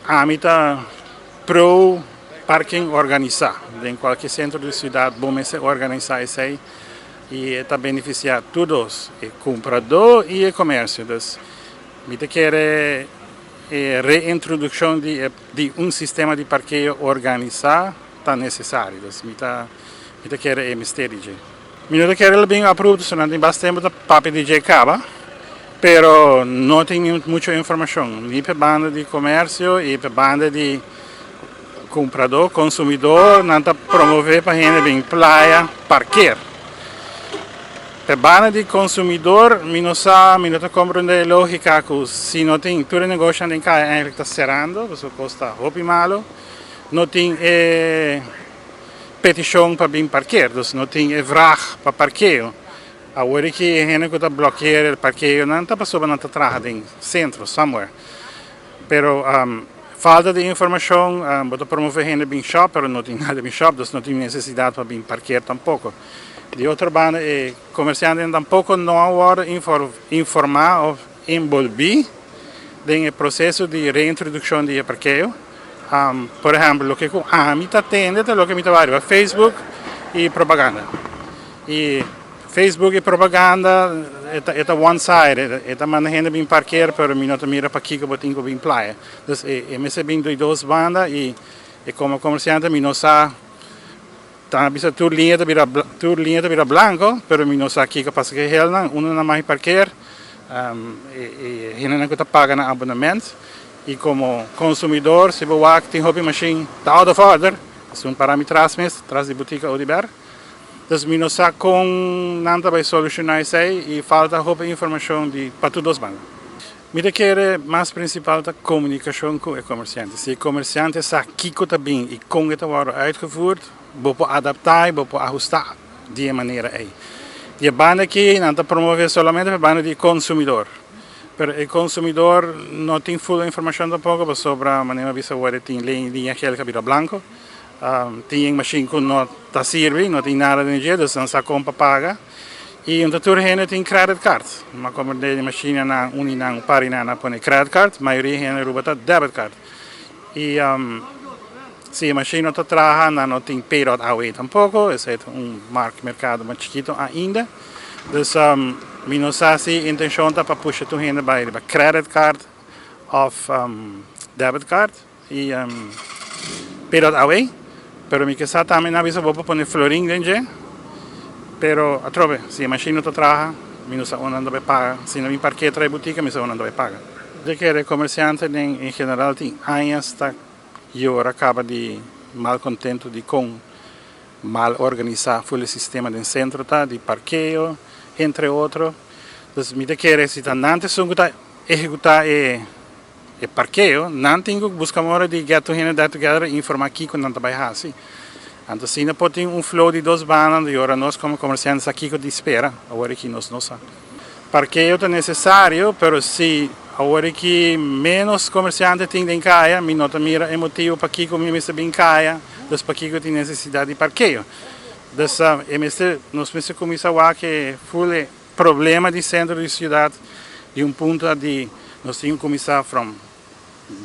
Ami ta pro parking organisá. Den kualke sentro di siudat bo mester organisá esei i e ta benefisiá tur dos, e kumpradó i e komersio. Dus mi ta kere e reintrodukshon di e di un sistema di parkeo organisá ta nesesario. Dus mi ta mi ta kere e mester di dje. Mi no ta kere lo bin aprove so nan tin bas tempo ta papia di dje kaba, pero no tin mucho informashon ni p'e banda di komersio i p'e banda di kumpradó, konsumidó. Nan ta promove pa hende bin playa parker. P'e banda di konsumidor mi no sa, mi no ta komprende e logika ku si no tin tur e negoshonan den kaya eigenlijk ta serando pasobra kos ta hopi malo, no tin e petishon pa bin parker, dus no tin e vraag pa parkeo. Awor aki e hende ku ta blòkeer e parkeonan ta pasobra nan ta traha den sentro somewhere. Pero falta di informashon, bo ta promove hende bin shòp pero no tin nada bin shòp, dus no tin nesesidat pa bin parker tampoko. Di otro banda e komersiantenan tampoko no a wòrdu informá òf enbolbí den e proseso di reintrodukshon di e parkeo. Por ehèmpel, loke ku ami ta tende ta loke mi ta wak riba Facebook i propaganda. I Facebook i propaganda e ta one side, e ta manda hende bin parker pero mi no ta mira pakiko bo tin ku bin playa. Dus e mester bin di dos banda i komo komersiante mi no sa. Ta bisa tur liña ta bira tur liña ta bira blanco, pero mi no sa kico pasa cu e helnan. Uno nan mag parkeer, e hendenan cu ta paga nan abonament. Y como consumidor si bo wak tin hopi machine ta out of order, esun para mi tras mes, tras di botica Oduber. Dus mi no sa con nan ta bay soluciona esey y falta hopi informacion di pa tur dos banda. Mi ta kere mas principal ta comunicacion cu e comerciante. Si e comerciante sa kico ta bin y con e ta wordo uitgevoerd, bo por adapta y bo por ahusta di e manera ey. Di e banda aki nan ta promove solamente pa e banda di e consumidor. Pero e consumidor no tin full informacion tampoco pasobra manera mi a bisa awor e tin liña gel cu a bira blanco. Tin e machine cu no ta sirbi, no tin nada den dje, dus nan sa con pa paga. Y un ta tur hende tin credit card. Ma como den e machine nan uni nan un par di nan a pone credit card, mayoria hende Aruba ta debit card. Y si e machine no ta traha nan no tin pay.awe tampoco, esey ta un mercado mas chikito ainda. Dus mi no sa si intencion ta pa pusha tur hende bay riba credit card of debit card. Y pay.awe, pero mi ke sa tambe nan a bisa bo pa pone florin den dje, pero atrobe si e machine no ta traha mi no sa unda nan ta bay paga, si nan bin parke trae botica mi sa unda nan ta bay paga. Di kere comerciante den en general tin añas ta yora caba di malcontento di con mal organisa ful e sistema den centro ta di parkeo entre otro, dus mi ta kere si ta nan ta esun cu ta ehecuta e E parkeo, nan tin ku buska mora di get tur hende daar together i informá kiko nan ta bai hasi. Anto asina por tin un flow di dos banda di ora nos komo komersiante sa kiko di spera, awor aki nos no sa. Parkeo ta nesesario, pero si awor aki ménos komersiante tin den kaya, mi no ta mira e motibu pakiko mi mester bin kaya, dus pakiko tin nesesidat di parkeo. Dus e mester, nos mester kuminsá wak e ful e Problema di centro di ciudad di un punto di nos tin cuminsa from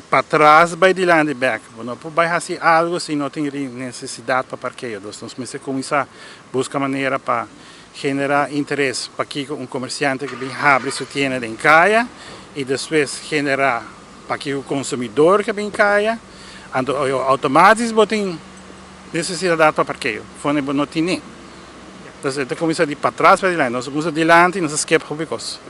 patras bay dilanti bek. Bo no por bay haci algo si no tin necesidad pa parkeo. Dus nos mester cuminsa busca manera pa genera interes pakico un comerciante ke bin habri su tienda den caya y despues genera pakico consumidor ke bin caya. Anto automatisch bo tin necesidad pa parkeo. Fone bo no tine. Entonces e ta cuminsa di patras pa dilanti. Nos a cuminsa dilanti y nos a skip hopi cos.